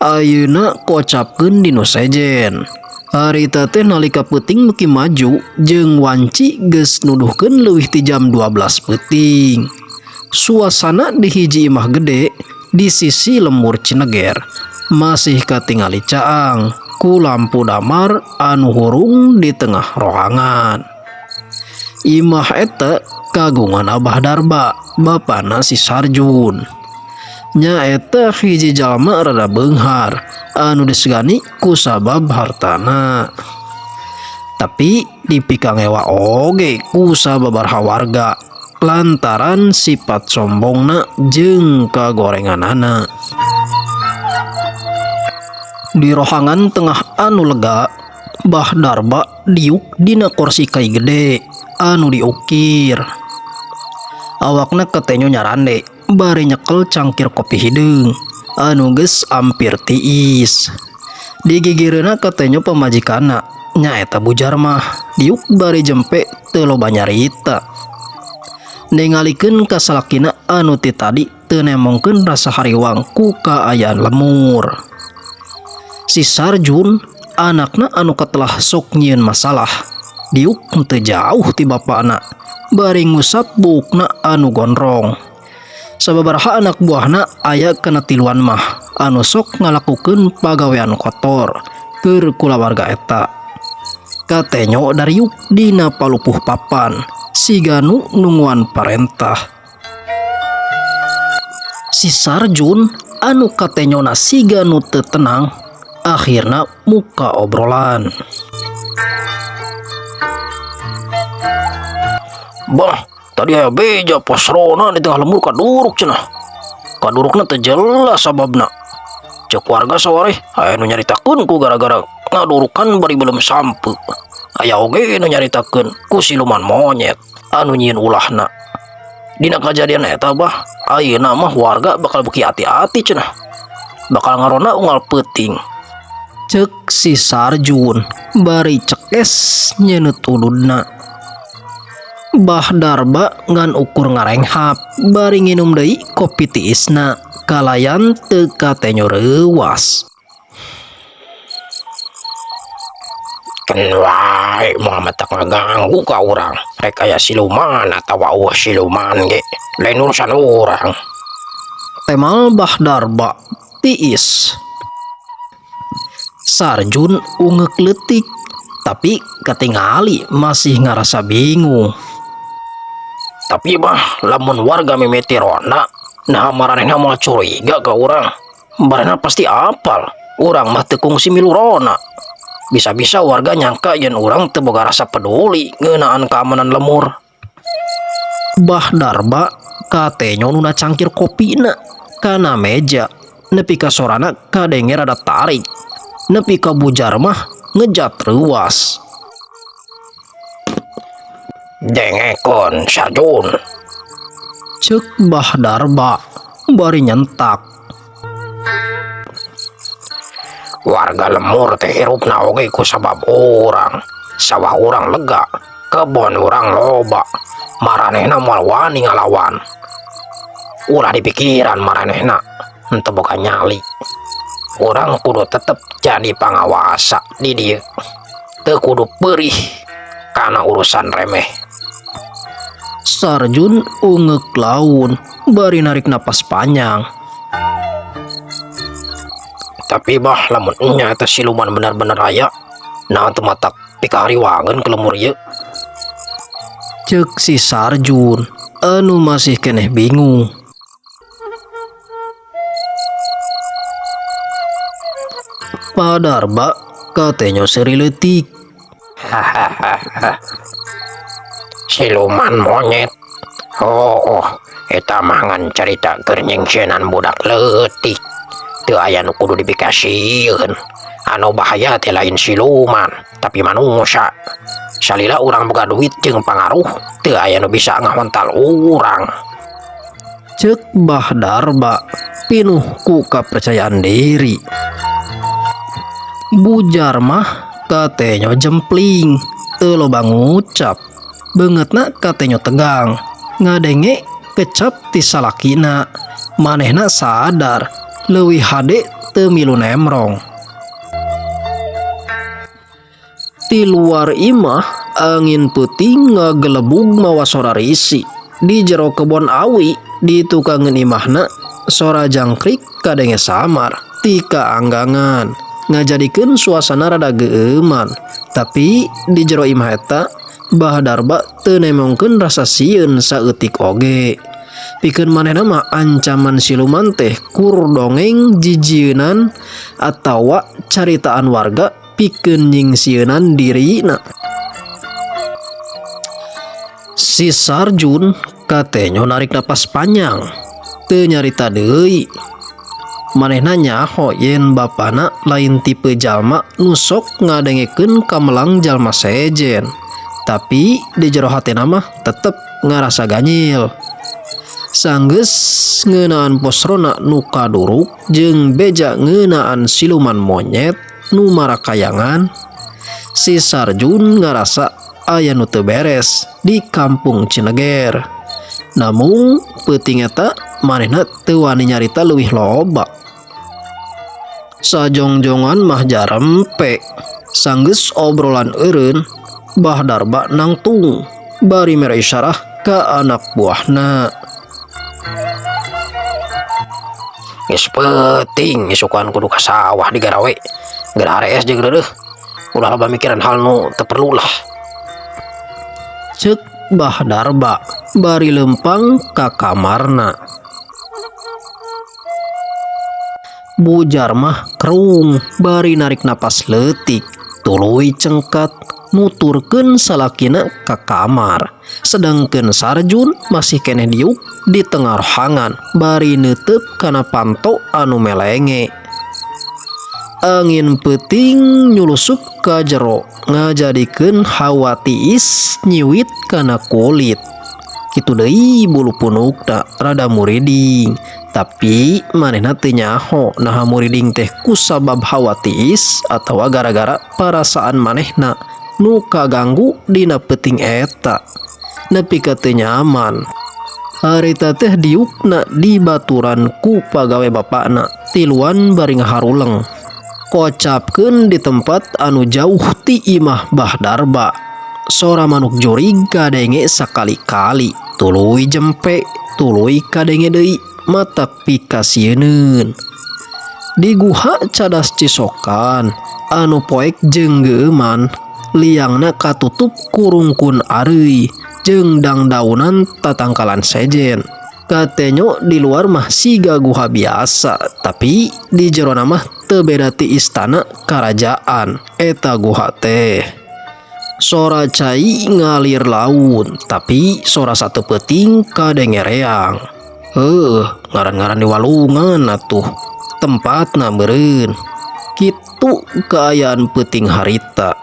Ayeuna kocapkeun di nu sejen. Harita teh nalika peuting beuki maju jeung wanci geus nuduhkeun leuwih ti jam 12 peuting. Suasana di hiji imah gede di sisi lembur Cineger masih katingali caang ku lampu damar anu hurung di tengah rohangan. Imah eta kagungan Abah Darba, bapana si Sarjun. Nyaeta hiji jalma rada beunghar anu disegani ku sabab hartana. Tapi dipikangewa oge ku sababaraha warga lantaran sifat sombongna jeung kagorenganana. Di rohangan tengah anu lega, Bah Darba diuk dina kursi kai gede anu diukir. Awakna katenyo nyarande bari nyekel cangkir kopi hideung anu geus ampir tiis. Di gigireunna katenyo pamajikanna nyaeta Bu Jarmah diuk bari jempe teu loba nyarita. Ningalikeun ka salakina anu ti tadi teu nemongkeun rasa hariwang ku kaayaan lemur. Si Sarjun anakna anu katelah sok nyieun masalah diuk teu jauh ti bapana bari ngusap buukna anu gondrong. Sababaraha anak buahna aya kana tiluan mah anu sok ngalakukeun pagawean kotor keur kulawarga eta. Katenyo dariuk dina palupuh papan siga nu nungguan parentah. Si Sarjun anu katenyona siga nu teu tenang akhirna muka obrolan. Bah, tadi aya beja pasrona di tengah lembur kaduruk cenah. Kadurukna teu jelas sababna. Cek warga sawareh aya nu nyaritakeun ku gara-gara ngadurukan bari belum sampe. Aya oge nu nyaritakeun ku siluman monyet anu nyieun ulahna. Dina kajadian eta bah, ayeuna mah warga bakal beuki hati-hati cenah. Bakal ngarona unggal peuting. Cek si Sarjun bari cekes nyeunut ududna. Bah Darba ngan ukur ngarenghap bari nginum deui kopi tiisna kalayan teu katenyo reuwas. Keun wae moal matak ngaganggu ka urang, rek aya siluman atawa eueuh siluman ge lain urusan urang. Temal Bah Darba tiis. Sarjun ungeuk leutik tapi katingali masih ngarasa bingung. Tapi bah lamun warga mimiti ronda nah maranehna moal curiga ka urang. Maranehna pasti apal urang mah teu kungsi milu ronda. Bisa-bisa warga nyangka yen urang teu boga rasa peduli ngeunaan keamanan lemur. Bah Darba katenyo nuna cangkir kopina kana meja nepi ka sorana kadenge rada tarik. Nepi ka Bu Jarmah ngejat reuwas. Dengekeun Sarjun. Ceuk Bah Darba bari nyentak. Warga lemur teh hirupna oge ku sabab urang. Sawah urang lega, kebon urang loba. Maranehna moal wani ngalawan. Ulah dipikiran maranehna henteu boga nyali. Urang kudu tetep jadi pangawasa di dieu. Teu kudu peurih kana urusan remeh. Sarjun ungeuk laun bari narik napas panjang. Tapi bah lamun nya eta siluman bener-bener aya, naon teu matak pikahariwangeun ke lemur ieu? Ceuk si Sarjun anu masih keneh bingung. Pak Darba katenyo seuri leutik. Hahaha. Siluman monyet. Oh, oh, eta mah ngan carita keur nyengsenan budak leutik. Teu aya nu kudu dipikasieun. Anu bahaya teh lain siluman, tapi manusia. Salila urang boga duit jeung pangaruh, teu aya nu bisa ngahontal urang. Ceuk Bah Darba pinuh ku kapercayaan diri. Bu Jarmah katenyo jempling, teu loba ngucap. Beungeutna katenyo tegang, ngadenge kecap ti salakina. Manehna sadar leuwih hade teu milu nemrong. Ti luar imah angin peuting ngagelebug mawa sora risi. Di jero kebon awi di tukangeun imahna sora jangkrik kadenge samar ti kaanggangan ngajadikeun suasana rada geueuman. Tapi di jero imah eta Bah Darba teu nemongkeun rasa sieun saeutik oge. Pikeun manehna mah ancaman siluman teh kur dongeng jijieunan atawa caritaan warga pikeun nyingsieunan dirina. Si Sarjun katenyo narik napas panjang teu nyarita deui. Manehna nyaho yen bapana lain tipe jalma nu sok ngadengekeun kamelang jalma sejen. Tapi di jero hatena mah tetep ngarasa ganyil. Sanggeus ngeunaan posrona nu kaduruk jeung beja ngeunaan siluman monyet nu marakayangan, si Sarjun ngarasa aya nu teu beres di kampung Cineger. Namung peuting eta manehna teu wani nyarita leuwih loba. Sajongjongan mah jarempe. Sanggeus obrolan eureun, Bah Darba nangtung bari mere isyarah ka anak buahna. Geus peuting isukan kudu ka sawah digarawe. Geura harees jeung reureuh. Ulah loba mikiran hal nu teu perlu lah. Ceuk Bah Darba bari leumpang ka kamarna. Bujar mah kerung bari narik napas leutik tuluy cengkat nuturkeun salakina ka kamar. Sedangkeun Sarjun masih keneh diuk di tengah rohangan bari neuteup kana panto anu melenge. Angin peuting nyulusup ka jero ngajadikeun hawa tiis nyiwit kana kulit. Kitu deui bulu punukna rada muriding, tapi manehna teu nyaho naha muriding teh kusabab hawa tiis atawa gara-gara parasaan manehna nu kaganggu dina peuting eta. Nepi ka teu nyaman. Harita teh diukna dibaturan ku pagawe bapakna tiluan bari ngaharuleng. Kocapkeun di tempat anu jauh ti imah Bah Darba. Sora manuk jurig kadenge sakali-kali, tuluy jempe, tuluy kadenge deui matak pikasieuneun. Di guha cadas cisokan anu poek jeung geueuman, liangna katutup kurungkun areuy jeung dangdaunan tatangkalan sejen. Katenyo di luar mah siga guha biasa, tapi di jerona mah teu beda ti istana karajaan eta guha teh. Sora cai ngalir laun, tapi sora satu peuting kadenge reang. Heuh, ngaran-ngaran di walungan atuh tempatna meureun. Kitu kaayaan peuting harita.